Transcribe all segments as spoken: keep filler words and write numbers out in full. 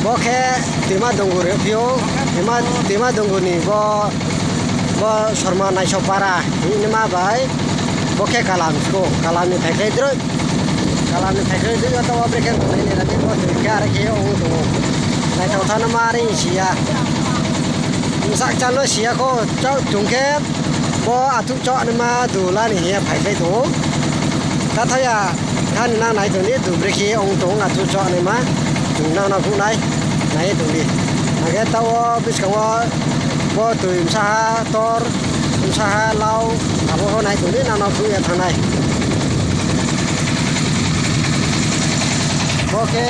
Bo khe Toima Dungur phi ou, Toima, Toima Dungur ni bo, bo Sorma Naisopara hingnaima bai, bo khe Kalam sbo, Kalam ni phaikhlai droi, Kalam ni phaikhlai droi, joto wo brekhe tongnai ni rati bo tui khe are khe ong tong ou. Naithao thanngnaima are si ya. Bsa kchal no si ya kho, chung khe bo athuh chonaima du la ni hing ye phaikhlai tong ou. Katha ya, tha ni nang nai tong di, du brekhe ong tong athuh chonaima, chung nang no phnuh nai, nai ye tong di. Akhe taoh wo buskang wo bo tui bsa ha tor, bsa ha lau, abo pho nai tong di, nang no phnuh ye thanng nai. Bo khe,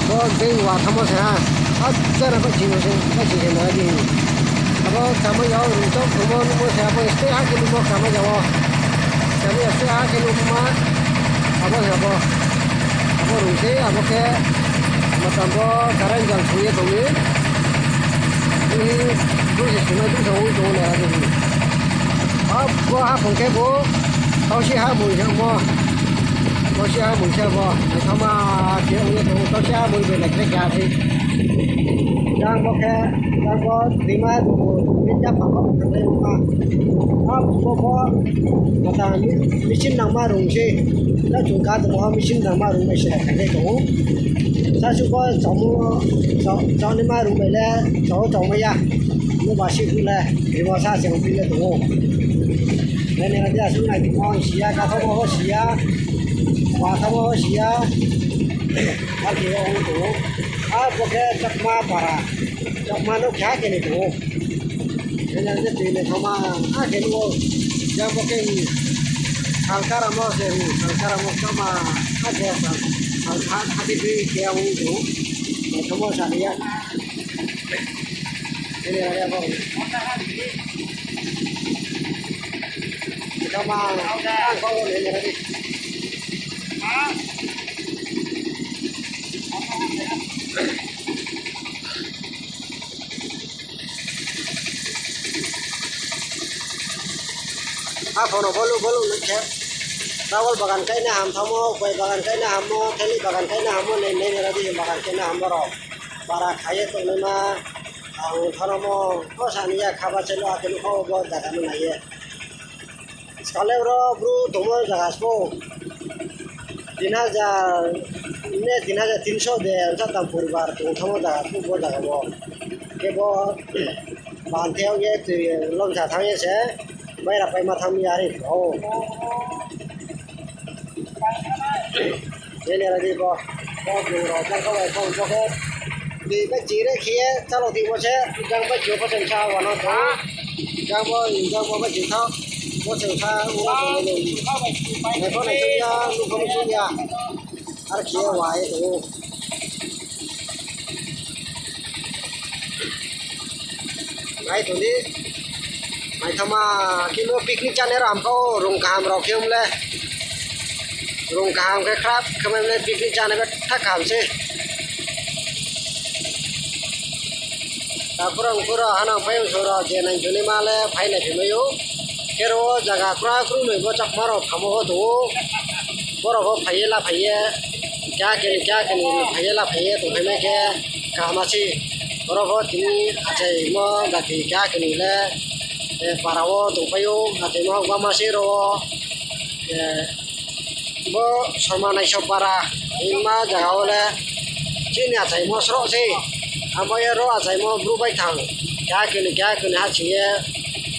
bo being wa thanngmo se ha, ha jara baihching se, baihching se nai di. Abo kama ya o rung chouh tongmo nuhmo se abo stay ha khe nuhmo kama ya o. Kama ya stay ha khe nuhma, abo se abo. Abo rung se, abo khe matam bo current jang sung ye tong mi. Bini bru se sungnai bru se ong tong nai abo. Abo haphung khe bo, tausi ha mui se mo. Tausi ha mui se bo, naithama khe ong ye tong, tausi ha mui bai nai khe kha se. Jang bo khe, jang bo Toima Dungur, ni ja phang bo thanngnai ongma. Abo bo, bo, mata mi-, machine nangma rung se. Ja chung ka tongmo ha machine nangma rung bai se khainai tong ou. Sasu bo chamo, cha-, chaonaima rung bai le, chao chaomai ya. Bo basi bu le, rimo sa se ongphi le tong ou. Nai nai di asuh nai tongmo si ya, katha bo si ya, watha bo si ya. Akhe ong tong ou. Abo khe Chakma para. Chakma no kha khe ni tong ou. Nai nai di tui naithama, akhe nuh ou. Jang bo khe salkaramo se, salkaramo Chakma, akhe sal, sal kha, kha di tui khe ong tong ou. Naithamo sa ya. Ini ada apa? Naithama, ang kau ini ada. Aphono bolu bolu nai khe. Rawal bagan kaina ham thanngmo, koi bagan kaina hammo, thaili bagan kaina hammo, nai nai nai di bagan kaina hammo rao. Bara kha ye tongnaima, ang thanngmo, bo sani ya khaba chelo akhe nuh kha bo jaga no nai ye. Skale ro bru tongmo jaga sbo. Tin hajar, ne tin hajar tinso de, sa tam poribar tong thanngmo jaga sbo bo jaga bo. Khe bo, banthe ye tui lomsa thanng ye se, baira paima thanng mi are khe ou. Bini radi bo, bo bung rao jang kha bai bo, bo khe, di bai ching re khe ye, chalo di bo se, jang bai ching bo se sa wa no tong. Jang bo, jang bo bai ching tha, bo se sa wa no tong. Nai pho nai sung ya, nuh pho nuh sung ya. Are khe ye wa ye tong ou. Nai tong di. Naithama khe bo picnic chánai rao ham kha ou, rung kaham rao khe om le. Rung kaham khe khrap khe mai le picnic chánai betha kaham se. Takhurang khura hanang phaiyong sora je nai juni ma le phai nai phi mai ou. Khe ro wo zaga kra kru noi bo Chakma rao thamo pho tong ou. Boro pho phai ye la phai ye. Keha keni, keha keni phai ye la phai ye tongphai mai khe kaham se. Boro pho tini achaimo jati keha keni le, eh, para wo tongphai ou, achaimo hokbama se ro wo, eh, bo Sorma Naisopara hingma zaga wo le chini achaimo sroh se. Abo ye ro achaimo bru baithang keha keni, keha keni ha ching ye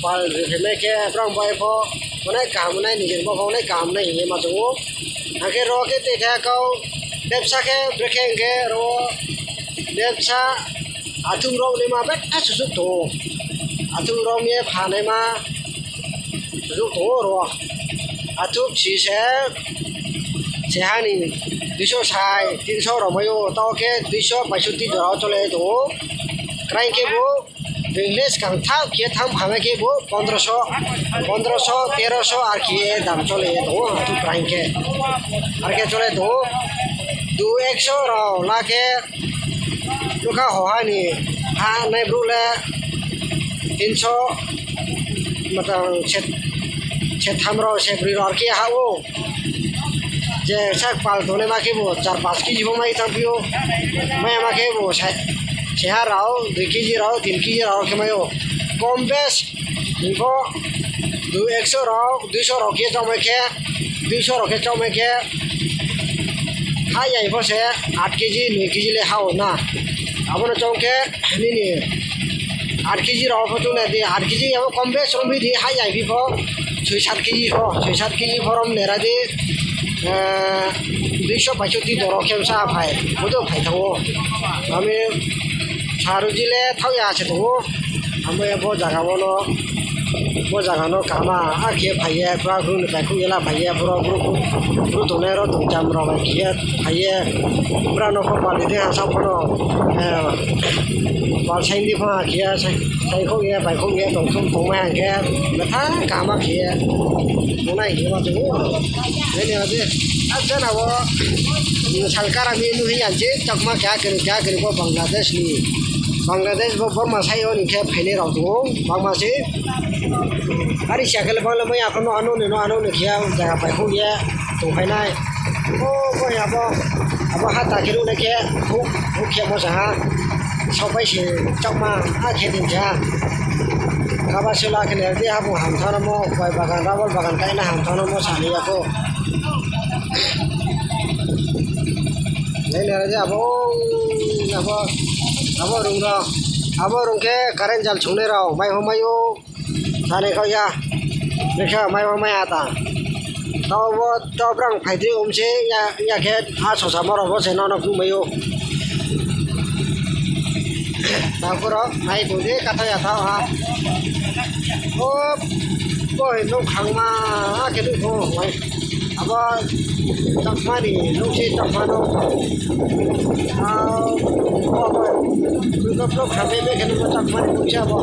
pal ri phai mai khe brang bai pho onai kaham nai, nijor bo pho onai kaham nai hing ye ma chung ou. Akhe ro khe tei khe kau bebsa khe brekhe hing khe ro bebsa athuh rao naima betha sujuk tong ou. Athuh rao ye phanaima sujuk tong ou ro. Athuh si se, se ha ni duiso sai, tinso rao mai ou, taoh khe duiso paisoti jora wo chole tong ou. Kraing khe bo, English kang thaoh khe tham phamai khe bo pondroso, pondroso, teroso ar khe dam chole tong ou, athuh kraing khe. Ar khe chole tong ou, du ekso rao la khe, nukha hoha ni ha nai brouh le tinso, matang se, se tham rao, se broi rao ar khe ha ou. Je sak pal tongnai ma khe bo char panch kg bo mai tangphi ou. Mai ya ma khe bo sa-, seha rao, dui kg rao, tin kg rao khe mai ou. Kom bes, hing pho, du-, ekso rao, duiso rao khe chaohmai khe, duiso rao khe chaohmai khe, hah yai pho se, aat kg, noi kg le hah ou na. Abo no choung khe, nini, aat kg rao pho choung nai di, aat kg abo kom bes rom phi di, hah yai phi pho, soi sat kg pho, soi sat kg pho rom nera di, eh, duiso paisoti doro khe bsa phai, bodo phai thanng ou. Ami saruji le thaoh ya se tong ou. Amo ye bo zaga wo no, bo zaga no kaham akhe phai ye, bra bru ni baihkhouh ye la phai ye, bro bru, bru tongnai rao tongcham rao bai khe ye phai ye, bra no pho pali dei ha sa pho no, eh, pal saing di pho ha khe ye, sai-, saikhouh ye, baihkhouh ye, tongthum tongmai ha khe, betha kaham khe ye, tongnai hing ye ma tong ou. Bini ade, a jana wo, salkara mi nuh hing ya se, Chakma keha keni, keha keni bo Bangladesh ni. Bangladesh bo Burma sai yo ni khe phainai rao tong ou, bangma se. Ari sia khe le bang le mai ya pho no ano ni no ano ni khe zaga paikhouh ye tongphai nai. O, bo ya bo, abo ha ta khe ruh nai khe, houh, houh khe mo sa ha. Saohpai se Chakma, a khe din sa. Kaba sula khe nai di habung ham thanngmo, bai bagan, rubber bagan kaina ham thanngmo sa ni ya pho. Nai nai di abo, abo, abo rung rao, abo rung khe current jal sungnai rao, mai ho mai ou, sanai khaoh ya, brekhe mai ho mai ya ta. Tao bo, tao brang phaidri om se, ya, ya khe, a sosa moro bo se nono phnuh mai ou. Takhu rao, nai tong di, katha ya thaoh ha. O, bo hing nouh khangma, a khe nuh tong ou. Abo Chakma ni nouh se Chakma no. A, bo, bo, bo, bo kha be, be khe nuh bo Chakma ni nouh se abo.